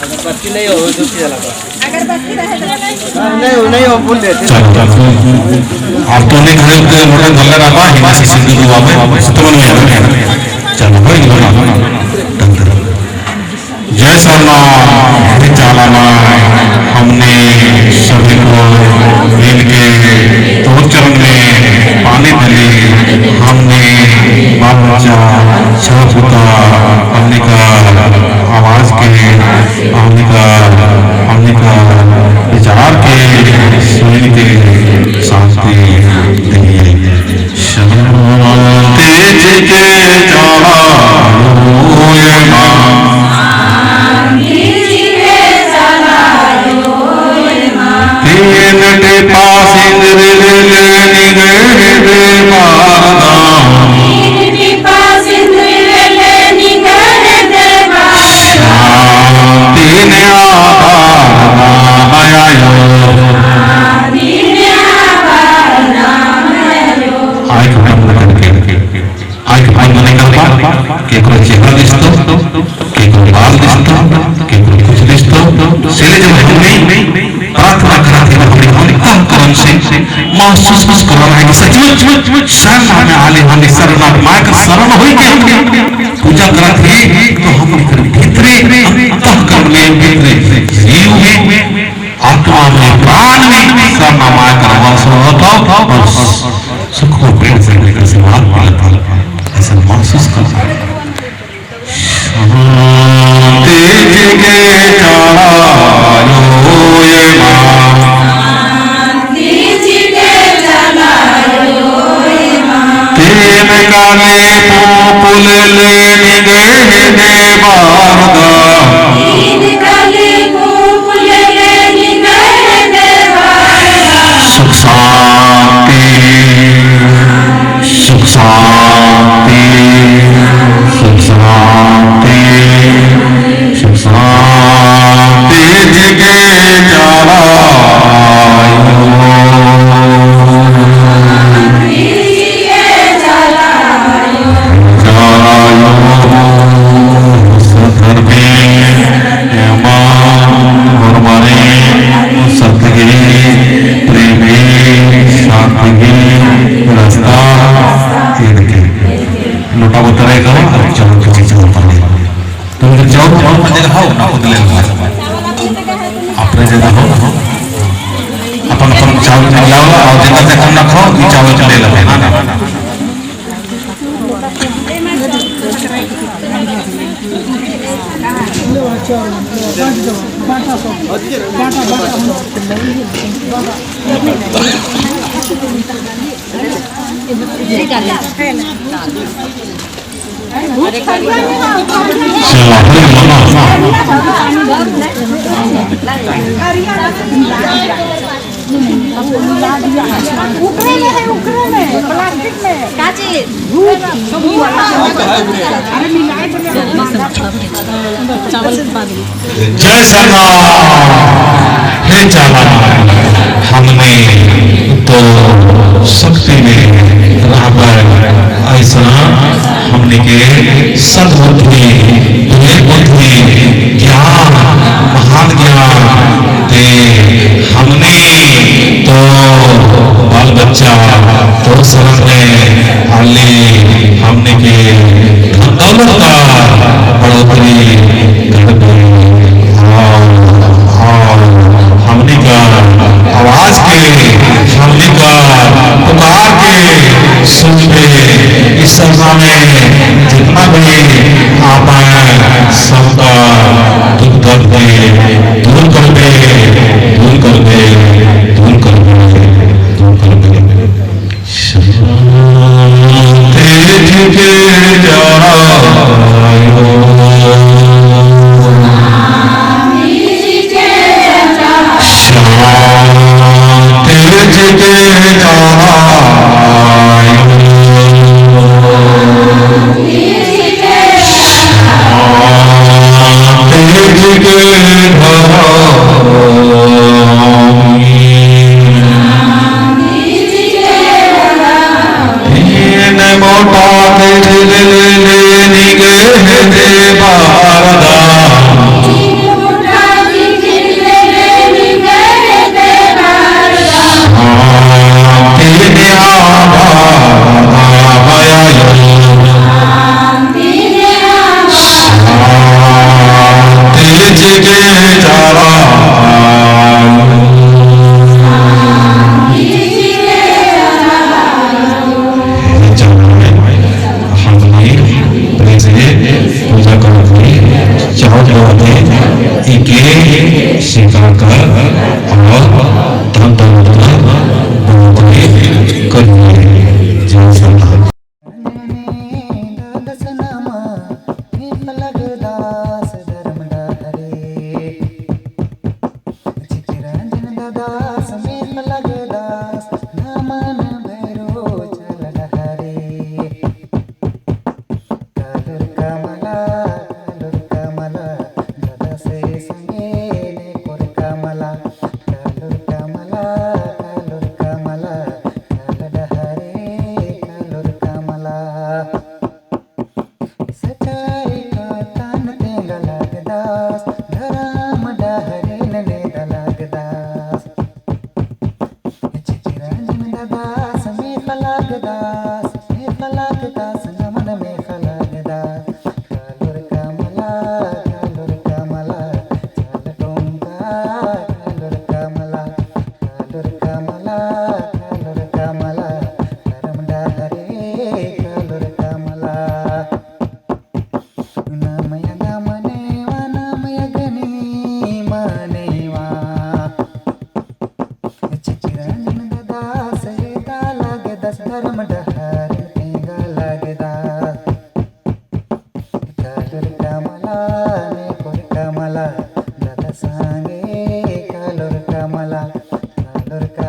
अगरबत्ती नहीं हो तो अगरबत्ती नहीं हो, नहीं हो, बोल देते। आप तो नहीं खड़े होते मोटा धल्ला रहा हिमासी सिंधु दुआ में स्तवन में चलो भाई जय सरना चालाना हमने सभी को मिल के तो चरण में पानी भरे हमने बाल बच्चा छह हमने का आवाज के हमने का विचार के सुन के शांति तेज के चला तीन टिपा सिंदर ले निगह मारदा तीन आय बंद करके आंख बंद नहीं कर पा केकरो चेहरा दिसतो केकरो बाल दिसतो केकरो कुछ दिसतो सिले जब हमने प्रार्थना करा थी हमने अंतःकरण से महसूस कर रहा है कि सचमुच शरण में आले हमने शरण मां का शरण होई के हमने पूजा करा थी तो हम भीतरे अंतःकरण में भीतरे जीव में आत्मा में प्राण में शरण मां का वास होता और सुख को प्रेम से लेकर आशीर्वाद मिलता ऐसा महसूस करता है। तेज के चढ़ायो ये माँ तीन काले पुल ले निगह दे बारदा चावल के मिलावला और जितना तक ना खाओ ई चावल के ले लो। उकरे में है, उकरे में, प्लास्टिक में। जय सरना हे चाला, हमने तो शक्ति में रहकर ऐसा हमने के सद्बुद्धि बुद्धि ज्ञान महान ज्ञान दे। हमने तो बाल बच्चा तो शरण में आले, हमने के धन दौलत का बढ़ोतरी कर दे। हमने का आवाज के, हमने का पुकार के सुन के इस सभा में जितना भी आप आए सबका दुख दर्द दे दूर कर दे, दूर कर दे, दूर कर दे, दूर कर दे। तेज के जायो तेज के मोटा तेज ले ले निगे दे बारदा स्वीकार कर और धन दौलत बढ़ोतरी करिए। जय सरदार। दादा सांगे कालोर कमला कालोर।